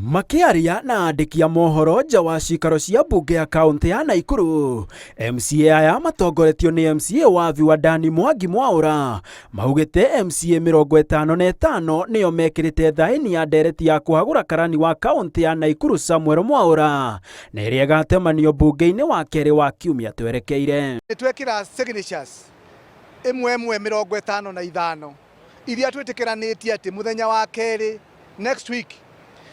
Makĩaria na andĩki a mohoro nja wa cikaro cia mbunge ya kaũntĩ ya Naikuru, MCA aya matongoretio nĩ MCA wa Viwandani Mwangi Mwaũra maugĩte MCA 55 nĩo mekĩrĩte thaĩni ya ndereti ya kũhagũra karani wa kaũntĩ ya Naikuru Samuel Mwaũra na ĩrĩa ĩgatemanio mbunge-inĩ wa kerĩ wa kiumia twerekeire. Nĩ twekĩra signatures ĩmwe ĩmwe 55 iria twĩtĩkĩranĩtie atĩ mũthenya wa kerĩ next week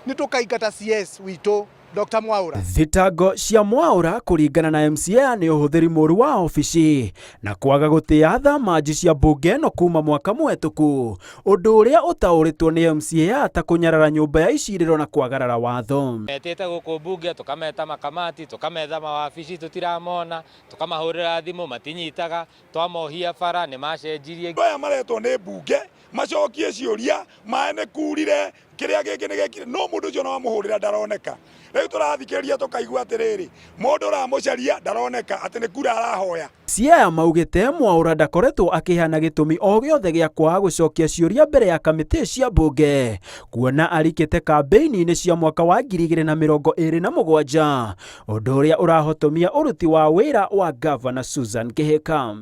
nĩ tũkaingata CS witũ Dr. Mwaura. Thitango cia Mwaura kũringana na MCA nĩ ũhũthĩri mũru wa obici na kwaga gũtĩa thamanji cia mbunge ĩno kuma mwaka mũhetũku, ũndũ ũrĩa ũtaũrĩtwo nĩ MCA ta kũnyarara nyũmba ya icirĩro na kwagarara watho. Metĩte gũkũ mbunge tũkameta makamati tũkametha mawabici tũtiramona tũkamahũrĩra thimũ matinyitaga twamohia bara nĩ macenjirie. Aya maretwo nĩ mbunge macokie ciũria, maĩ nĩ kurire, kĩrĩa gĩkĩ nĩ gĩkire, no mũndũ ũcio no amũhũrĩra ndaroneka. Rĩu tũrathikĩrĩria tũkaigua atĩrĩrĩ, mũndũ ũramũcaria ndaroneka atĩ nĩ kura arahoya. Siaya maugĩte Mwaũra ndakoretwo akĩheana gĩtũmi o gĩothe gĩa kwaga gũcokia ciũria mbere ya kamĩtĩ cia mbunge kuona arikĩte kambĩini-inĩ cia mwaka wa 2027 ũndũ ũrĩa ũrahotomia ũruti wa wĩra wa Gavana Susan Kihika.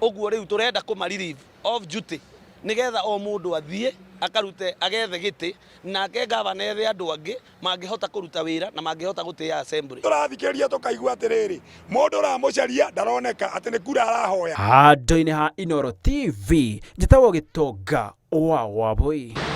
Ũguo rĩu tũrenda kũma relieve of duty nĩgetha o mũndũ athiĩ akarute agethe gĩtĩ nake gavana ethe andũ angĩ mangĩhota kũruta wĩra na mangĩhota gũtĩĩa assembly. Tũrathikĩrĩria tũkaigua atĩrĩrĩ, mũndũ ũramũcaria ndaroneka atĩ nĩ kura arahoya. Handũ-inĩ ha Inooro TV, njĩtagwo Gĩtonga wa Wabũi.